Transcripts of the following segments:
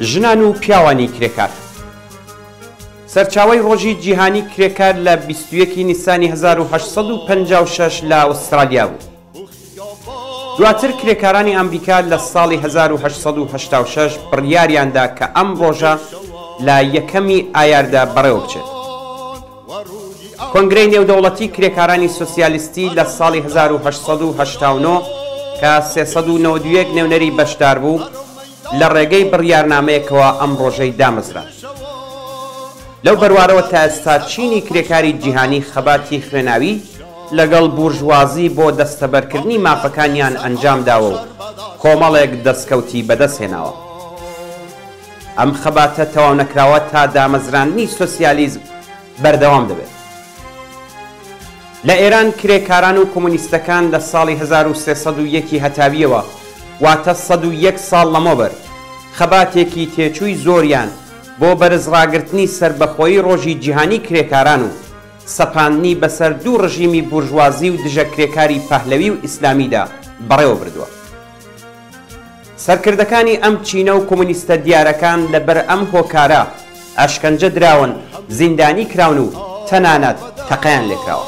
ژنان و پیاوانی کرێکار. سەرچاوەی ڕۆژی جیهانی کرێکار لە 21 ی نیسانی 1856 لە ئوسترالیا بوو. دواتر کرێکارانی ئەمریکا لە ساڵی 1886 بڕیاریاندا کە ئەم ڕۆژە لە یەکەمی ئایاردا بەڕێوەبچێت. کۆنگرەی نێودەوڵەتی کرێکارانی سۆسیالیستی لە ساڵی 1889 کە 391 نوێنەری بەشدار بوو، لە ڕێگەی بڕیارنامەیەکەوە ئەم ڕۆژەی دامەزراند. لەو بەروارەوە تا ئێستا چینی کرێکاری جیهانی خەباتی خوێناوی لەگەڵ بورژوازی بۆ دەستەبەرکردنی مافەکانیان ئەنجام داوە و کۆمەڵێک دەستکەوتی بەدەست هێناوە. ئەم خەباتە تەواونەکراوە تا دامەزراندنی سۆسیالیزم بەردەوام دەبێت. لە ئێران کرێکاران و کۆمۆنیستەکان لە ساڵی 1301 ی هەتاوییەوە واتە 101 ساڵ لەمەوبەر خەباتێکی تێچووی زۆریان بۆ بەرزڕاگرتنی سەربەخۆیی ڕۆژی جیهانی کرێکاران و سەپاندنی بەسەر دوو ڕژیمی بورژوازی و دژە کرێکاری پەهلەوی و ئیسلامیدا بەڕێوە بردووە. سەرکردەکانی ئەم چینە و کۆمۆنیستە دیارەکان لەبەر ئەم هۆکارە ئەشکەنجە دراون، زیندانی کراون و تەنانەت تەقەیان لێکراوە.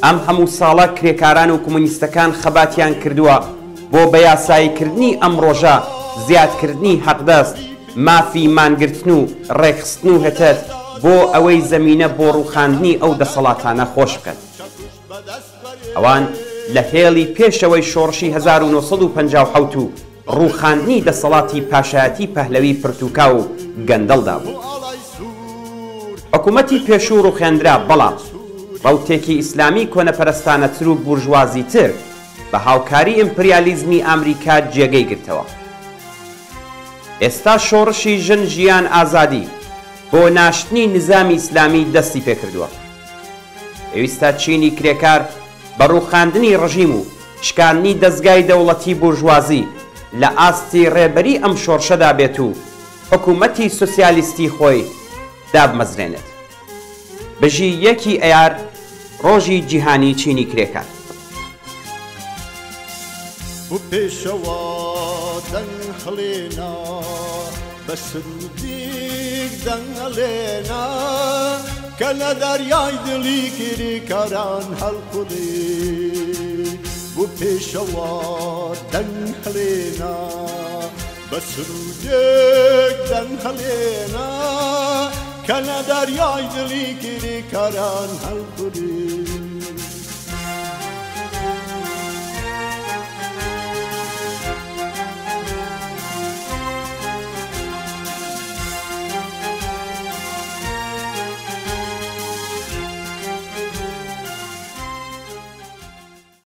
ئەم هەموو ساڵە کرێکاران و کۆمۆنیستەکان خەباتیان کردووە بۆ بەیاساییکردنی ئەم ڕۆژە، زیادکردنی حەقدەست، مافی مانگرتن و ڕێکخستن و هتد بۆ ئەوەی زەمینە بۆ ڕووخاندنی ئەو دەسەڵاتانە خۆش بکەن. ئەوان لە هێڵی پێشەوەی شۆڕشی 1957 و ڕووخاندنی دەسەڵاتی پاشایەتی پەهلەوی پرتوکاو و گەندەڵدا بوون. حکوومەتی پێشوو ڕووخێندرا بەڵام ڕەوتێکی ئیسلامی کۆنەپەرستانەتر و بورژوازیتر بە هاوکاری ئیمپریالیزمی ئامریکا جێگەی گرتەوە. ئێستا شۆڕشی ژن ژیان ئازادی بۆ ناشتنی نزامی ئیسلامی دەستی پێکردووە. پێویستە چینی کرێکار بە ڕووخاندنی ڕژیم و شکاندنی دەزگای دەوڵەتی بورژوازی لە ئاستی ڕێبەری ئەم شۆڕشەدا بێت و حکوومەتی سوسیالیستی خۆی دابمەزرێنێت. بژی یەکی ئەیار ڕۆژی جیهانی چینی کرێکار. بۆ پێشەوا دەنگ هەڵێنا بە سروودیک دەنگ هەڵێنا کە لە دەریای دڵی کرێکاران هەڵقوڵێ بۆ پێشەوا دەنگ هەڵێنا بە سروودێک دەنگ هەڵێنا کە لە دەریای دڵی کرێکاران هەڵقوڵێ.